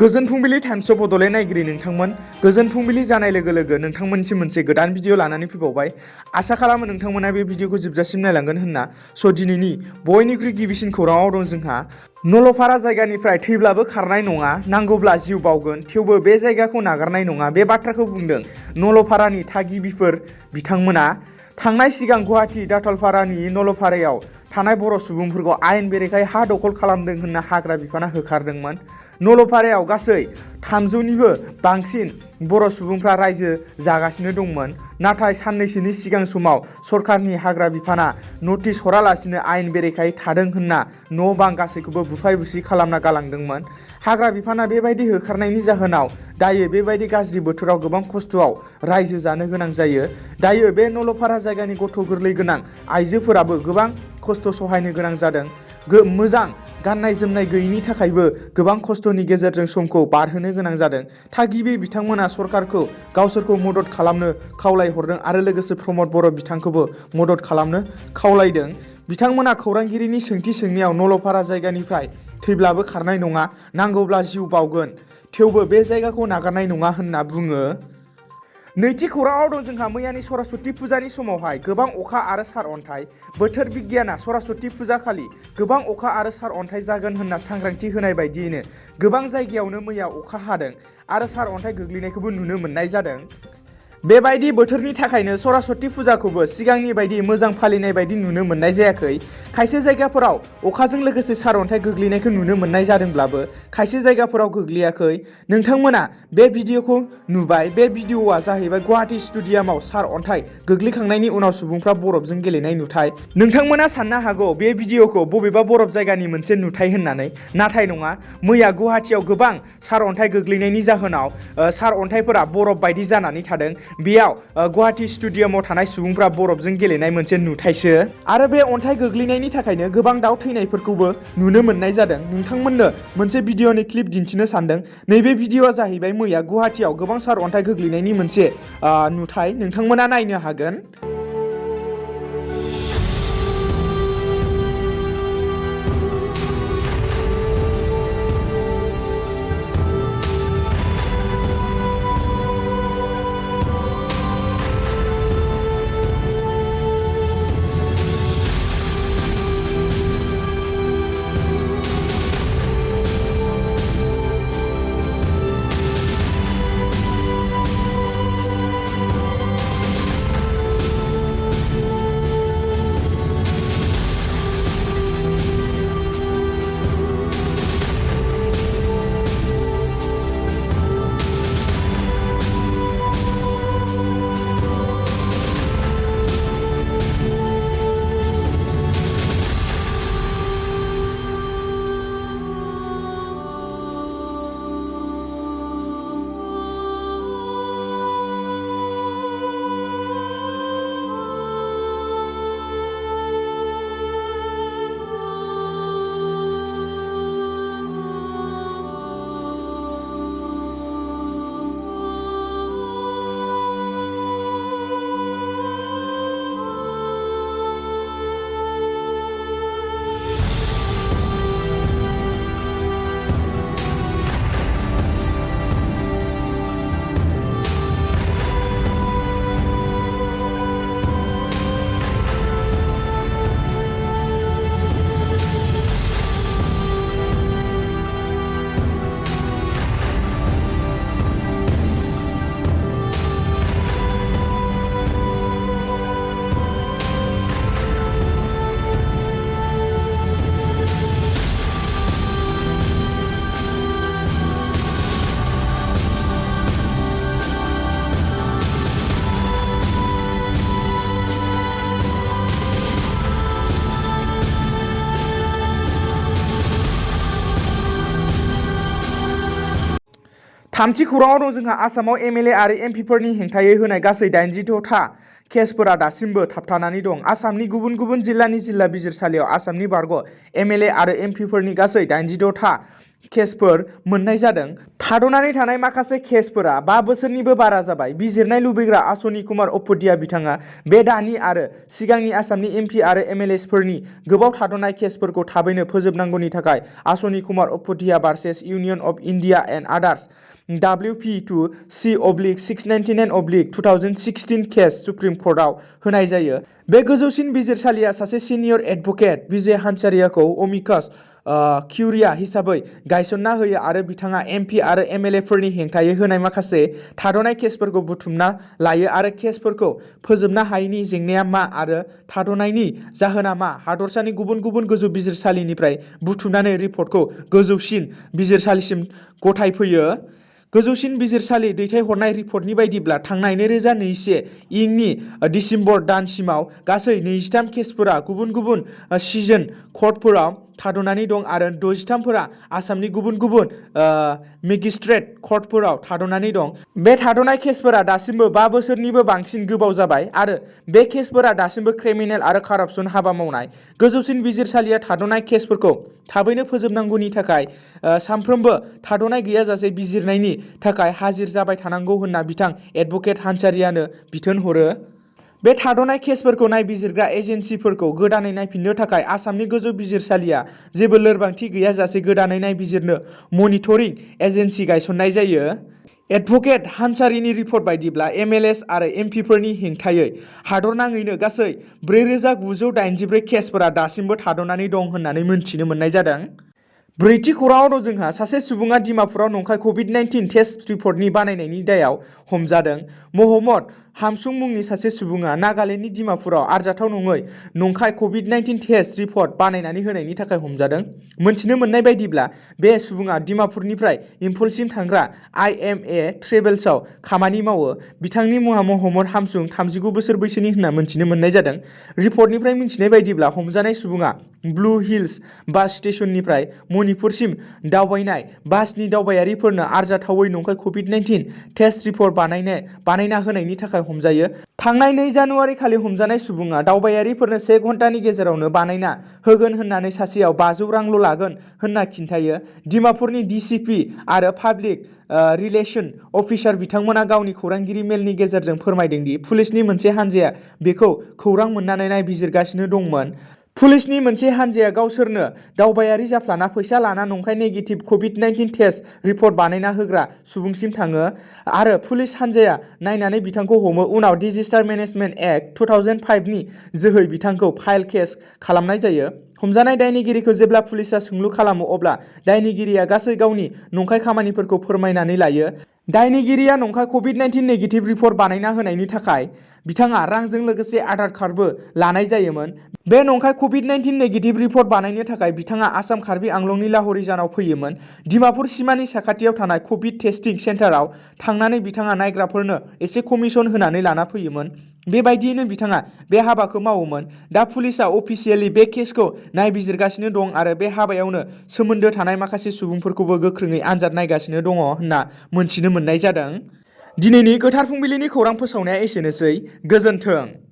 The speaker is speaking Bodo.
गोजोन फुंबिलि टाइम्स अफ बड'लेण्ड नायगिरि नोंथांमोन गोजोन फुंबिलि जानाय लोगो लोगो नोंथांमोनसिम मोनसे गोदान भिडिअ लानानै फैबावबाय। आसा खालामो नोंथांमोना बे भिडिअखौ जोबजासिम नायलांगोन होनना। दिनैनि बयनिख्रुइ गिबिसिन खौराङाव दं जोंहा नलफारा जायगानिफ्राय थैब्लाबो खारनाय नङा, नांगौब्ला जिउ बावगोन, थेवबो बे जायगाखौ नागारनाय नङा। बे बाथ्राखौ बुंदों नलफारानि थागिबिफोर। बिथांमोना थांनाय सिगां गुवाहाटी दाथलपारानि नलफारायाव थानाय बर' सुबुंफोरखौ आयेन बेरेखायै हा दखल खालामदों होनना हाग्रा बिफाना होखारदोंमोन। नलफारायाव गासै 300निबो बांसिन बर' सुबुंफ्रा रायजो जागासिनो दंमोन। नाथाय साननैसोनि सिगां समाव सरकारनि हाग्रा बिफाना नटिस हरालासिनो आयेन बेरेखायै थादों होनना न' बां गासैखौबो बुफाय बुसि खालामना गालांदोंमोन। हाग्रा बिफाना बेबायदि होखारनायनि जाहोनाव दायो बेबायदि गाज्रि बोथोराव गोबां खस्थ'आव रायजो जानो गोनां जायो। दायो बे नलफारा जायगानि गथ' गोरलै गोनां आइजोफोराबो गोबां खस्थ' सहायनो गोनां जादों। मोजां गाननाय जोमनाय गैयिनि थाखायबो गोबां खस्थ'नि गेजेरजों समखौ बारहोनो गोनां जादों। थागिबि बिथांमोना सरकारखौ गावसोरखौ मदद खालामनो खावलायहरदों आरो लोगोसे प्रमद बर' बिथांखौबो मदद खालामनो खावलायदों। बिथांमोना खौरांगिरिनि सोंथि सोंनायाव नलफारा जायगानिफ्राय थैब्लाबो खारनाय नङा, नांगौब्ला जिउ बावगोन, थेवबो बे जायगाखौ नागारनाय नङा होनना बुङो। नैथि खौराङाव दं जोंहा मैयानि सरासति फुजानि समावहाय गोबां अखा आरो सारअन्थाइ। बोथोर बिगियाना सरासति फुजा खालि गोबां अखा आरो सारअन्थाइ जागोन होनना सांग्रांथि होनाय बायदियैनो गोबां जायगायावनो मैया अखा हादों आरो सारअन्थाइ गोग्लैनायखौबो नुनो मोननाय जादों। बेबायदि बोथोरनि थाखायनो सरासति फुजाखौबो सिगांनि बायदि मोजां फालिनाय बायदि नुनो मोननाय जायाखै। खायसे जायगाफोराव अखाजों लोगोसे सारअन्थाइ गोग्लैनायखौ नुनो मोननाय जादोंब्लाबो खायसे जायगाफोराव गोग्लैयाखै। नोंथांमोना बे भिडिअखौ नुबाय। बे भिडिअआ जाहैबाय गुवाहाटी स्टेडियामाव सारअन्थाइ गोग्लैखांनायनि उनाव सुबुंफ्रा बरफजों गेलेनाय नुथाय। नोंथांमोना साननो हागौ बे भिडिअखौ बबेबा बरफ जायगानि मोनसे नुथाय होननानै, नाथाय नङा। मैया गुवाहाटीयाव गोबां सारअन्थाइ गोग्लैनायनि जाहोनाव सारअन्थाइफोरा बरफ बायदि जानानै थादों। बेयाव गुवाहाटी स्टेडियामाव थानाय सुबुंफ्रा बरफजों गेलेनाय मोनसे नुथायसो। आरो बे अन्थाइ गोग्लैनायनि थाखायनो गोबां दाउ थैनायफोरखौबो नुनो मोननाय जादों। नोंथांमोननो मोनसे भिडिअनि क्लिप दिन्थिनो सानदों। नैबे भिडिअआ जाहैबाय मैया गुवाहाटीयाव गोबां सारअन्थाइ गोग्लैनायनि मोनसे नुथाय। नोंथांमोना नायनो हागोन। थामथि खौराङाव दं जोंहा आसामाव MLA आरो MPफोरनि हेंथायै होनाय गासै 86था केसफोरा दासिमबो थाबथानानै दं। आसामनि गुबुन गुबुन जिल्लानि जिल्ला बिजिरसालियाव आसामनि बारग' MLA आरो MPफोरनि गासै 86था केसफोर मोननाय जादों। थाद'नानै थानाय माखासे केसफोरा 5 बोसोरनिबो बारा जाबाय। बिजिरनाय लुबैग्रा आश्विनी कुमार उपाध्याय बिथाङा बे दानि आरो सिगांनि आसामनि एमपि आरो MLAs फोरनि गोबाव थाद'नाय केसफोरखौ थाबैनो फोजोबनांगौनि थाखाय Ashwini Kumar Upadhyay versus union of India and others WP2C/699/2016 case supreme कर्टआव होनाय जायो। बे गोजौसिन बिजिरसालिया सासे सिनियर एडभोकेट विजय हान्सारियाखौ अमिकास क्युरिया हिसाबै गायसनना होयो आरो बिथाङा एमपि आरो MLA फोरनि हेंथायै होनाय माखासे थाद'नाय केसफोरखौ बुथुमना लायो आरो केसफोरखौ फोजोबनो हायैनि जेंनाया मा आरो थाद'नायनि जाहोना मा हादरसानि गुबुन गुबुन गोजौ बिजिरसालिनिफ्राय बुथुमनानै रिपर्टखौ गोजौसिन बिजिरसालिसिम गथायफैयो। गोजौसिन बिजिरसालि दैथायहरनाय रिपर्टनि बायदिब्ला थांनाय 2021 इंनि दिसेम्बर दानसिमाव गासै 23 केसफोरा गुबुन गुबुन सिजन कर्टफोराव थाद'नानै दं आरो 63 फोरा आसामनि गुबुन गुबुन मेजिस्ट्रेट कर्टफोराव थाद'नानै दं। बे थाद'नाय केसफोरा दासिमबो 5 बोसोरनिबो बांसिन गोबाव जाबाय आरो बे केसफोरा दासिमबो क्रिमिनेल आरो कारापसन हाबा मावनाय। गोजौसिन बिजिरसालिया थाद'नाय केसफोरखौ थाबैनो फोजोबनांगौनि थाखाय सानफ्रोमबो थाद'नाय गैयाजासे बिजिरनायनि थाखाय हाजिर जाबाय थानांगौ होनना बिथां एडभोकेट हान्सारियानो बिथोन हरो। बे थाद'नाय केसफोरखौ नायबिजिरग्रा एजेन्सिफोरखौ गोदानै नायफिननो थाखाय आसामनि गोजौ बिजिरसालिया जेबो लोरबांथि गैयाजासे गोदानै नायबिजिरनो मनिटरिं एजेन्सि गायसननाय जायो। एडभोकेट हान्सारिनि रिपर्ट बायदिब्ला MLAs आरो MPफोरनि हेंथायै हादरनाङैनो गासै 4984 केसफोरा दासिमबो थाद'नानै दं होननानै मिन्थिनो मोननाय जादों। ब्रैथि खौराङाव दं जोंहा सासे सुबुङा डिमापुराव नंखाय COVID-19 टेस्ट रिपर्टनि बानायनायनि दायाव हमजादों। महम्मद हामसुं मुंनि सासे सुबुङा नागालेन्डनि डिमापुराव आरजाथाव नङै नंखाय COVID-19 टेस्ट रिपर्ट बानायनानै होनायनि थाखाय हमजादों। मोनथिनो मोननाय बायदिब्ला बे सुबुङा डिमापुरनिफ्राय इम्फलसिम थांग्रा IMA ट्रेभेल्सआव खामानि मावो। बिथांनि मुङा महम्मद हामसुं 39 बोसोर बैसोनि होनना मोनथिनो मोननाय जादों। रिपर्टनिफ्राय मिथिनाय बायदिब्ला हमजानाय सुबुङा ब्लु हिल्स बास स्टेशननिफ्राय मणिपुरसिम दावबायनाय बासनि दावबायारिफोरनो आरजाथावै नंखाय COVID-19 टेस्ट रिपर्ट बानायना होनायनि थाखाय हमजायो। थांनाय 2 जानुवारि खालि हमजानाय सुबुङा दावबायारिफोरनो 1 घन्टानि गेजेरावनो बानायना होगोन होननानै सासेयाव 500 रांल' लागोन होनना खिन्थायो। डिमापुरनि DCP आरो पाब्लिक रिलेशन अफिसार बिथांमोना गावनि खौरांगिरि मेलनि गेजेरजों फोरमायदों दि पुलिसनि मोनसे हानजाया बेखौ खौरां मोननानै नायबिजिरगासिनो दंमोन। पुलिसनि मोनसे हानजाया गावसोरनो दावबायारि जाफ्लाना फैसा लाना नंखाय नेगेटिभ COVID-19 टेस्ट रिपर्ट बानायना होग्रा सुबुंसिम थाङो आरो पुलिस हानजाया नायनानै बिथांखौ हमो। उनाव डिजास्टार मेनेजमेन्ट एक्ट 2005 नि जोहै बिथांखौ फाइल केस खालामनाय जायो। हमजानाय दायनिगिरिखौ जेब्ला पुलिसआ सोंलु खालामो अब्ला दायनिगिरिया गासै गावनि नंखाय खामानिफोरखौ फोरमायनानै लायो। दायनिगिरिया नंखाय COVID-19 नेगेटिभ रिपर्ट बानायना होनायनि थाखाय बिथाङा रांजों लोगोसे आधार कार्डबो लानाय जायोमोन। बे नंखाय COVID-19 नेगेटिभ रिपर्ट बानायनो थाखाय बिथाङा आसाम कार्बि आंलंनि लाहौरीजानाव फैयोमोन। डिमापुर सिमानि साखाथियाव थानाय कभिड टेस्टिं सेन्टाराव थांनानै बिथाङा नायग्राफोरनो एसे कमिसन होनानै लाना फैयोमोन। बेबायदियैनो बिथाङा बे हाबाखौ मावोमोन। दा पुलिसआ अफिसियेलि बे केसखौ नायबिजिरगासिनो दं आरो बे हाबायावनो सोमोन्दो थानाय माखासे सुबुंफोरखौबो गोख्रोङै आनजाद नायगासिनो दङ होनना मोनथिनो मोननाय जादों। दिनैनि गोथार फुंबिलिनि खौरां फोसावनाया एसेनोसै। गोजोन्थों।